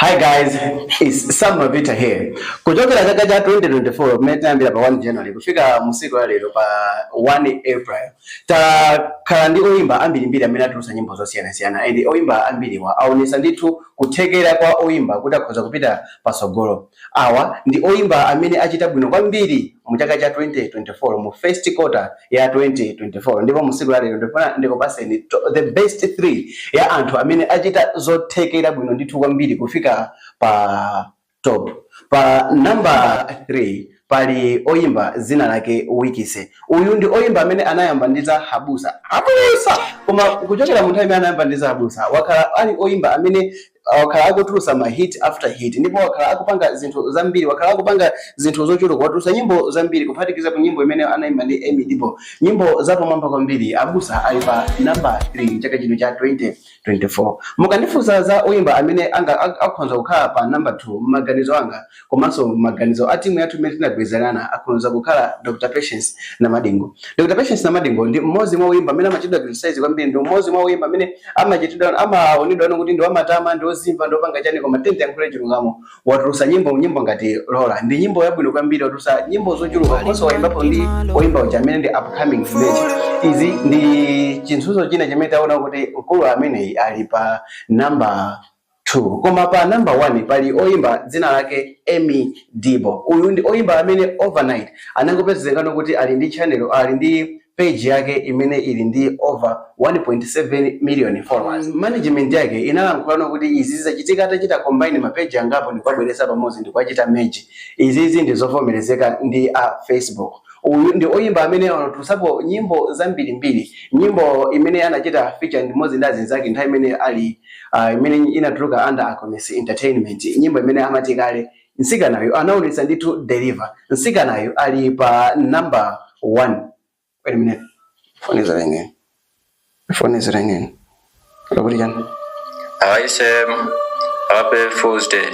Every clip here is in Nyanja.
Hi guys, it's Sam Mavita here. Kuchokera chaka cha 2024 kumene tinayambira pa 1 January kufika musiku la lero pa 1 April, takhala ndi oyimba ambirimbiri amene atulutsa nyimbo zosiyanasiyana, and oyimba ambiriwa aonesa ndithu kuthekera kwa oyimba kuti akhoza kupita patsogolo. Awa ndi oyimba amene achita bwino kwambiri mu chaka cha 2024, mu first quarter ya 2024, ndipo mu tsiku la lero ndifuna ndikupaseni the best 3 ya anthu amene achita zothekera bwino ndithu kwambiri kufika pa top. Pa number 3 pali oyimba dzina lake Wikise. Uyu ndi oyimba amene anayamba ndi za Habusa. Habusa! Koma kuchokera mu nthawi imene anayamba ndi za Habusa, wakhala ali oyimba amene wakhala akutulutsa ma hit after hit, ndipo wakhala akupanga zinthu zambiri, wakhala akupanga zinthu zochuluka, watulutsa nyimbo zambiri, kuphatikiza ku nyimbo imene anayimba ndi Emmie Deebo, nyimbo zapamwamba kwambiri. Abusa ali pa number 3 chaka chino cha 2024. Mukandifunsa za oyimba amene akhoza kukhala pa number 2, m'maganizo anga komanso maganizo a timu yathu imene tinagwirizana, akhoza kukhala Dr. Patience Namadingo. Dr. Patience Namadingo ndi mmodzi mwa oyimba amene amachitidwa criticize kwambiri, ndi mmodzi mwa oyimba amene amachitidwa, amaonedwa ano kuti ndi wamatama, ndi ozimva, ndi opanga chani, koma tente yankhule chilungamo, watulutsa nyimbo ngati Lola, ndi nyimbo yabwino kwambiri. Watulutsa nyimbo zochuluka, komanso wayimbapo ndi oyimba uja amene ndi upcoming village. Izi ndi chinthuzo china chimene taona kuti mkulu ameneyi ali pa number 2. Koma pa number 1 pali oyimba dzina lake Emmie Deebo. Uyu ndi oyimba amene overnight anangopezekano kuti ali ndi channel, ali ndi page yake imene ili ndi over 1.7 million followers. Management yake inalankhulano kuti izi zizachitika atachita combine ma page angapo ndikuwabweretsa pamodzi ndikuwachita merge. Izizi ndi zovomerezeka ndi a Facebook. Uyu ndi oyimba amene anatulutsapo nyimbo zambirimbiri, nyimbo imene anachita feature ndi mmodzi ndi azinzake nthawi imene ali imene inatuluka under Akomes Entertainment, nyimbo imene amati kale. Mtsikanayo anaonetsa ndithu deliver. Mtsikanayo ali pa number 1. Wait a minute, phone is ringing, phone is ringing. Lokuti chani? Hi Sam, happy Fool's Day.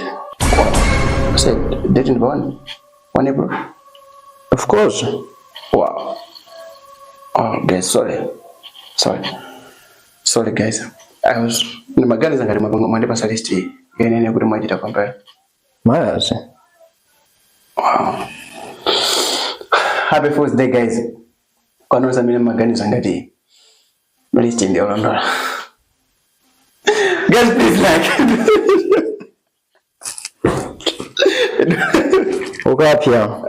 Say date ndi pa 1 April. Of course. Wow. Oh guys, sorry, sorry, sorry guys. I was ndimaganiza ngati mwandipasa list yenene kuti mwachita compare. Mayazi. Wow. Happy Fool's Day, guys. Kwanonse amene maganiza ngati list ndi yolondola. Guys, please like. Ukapya.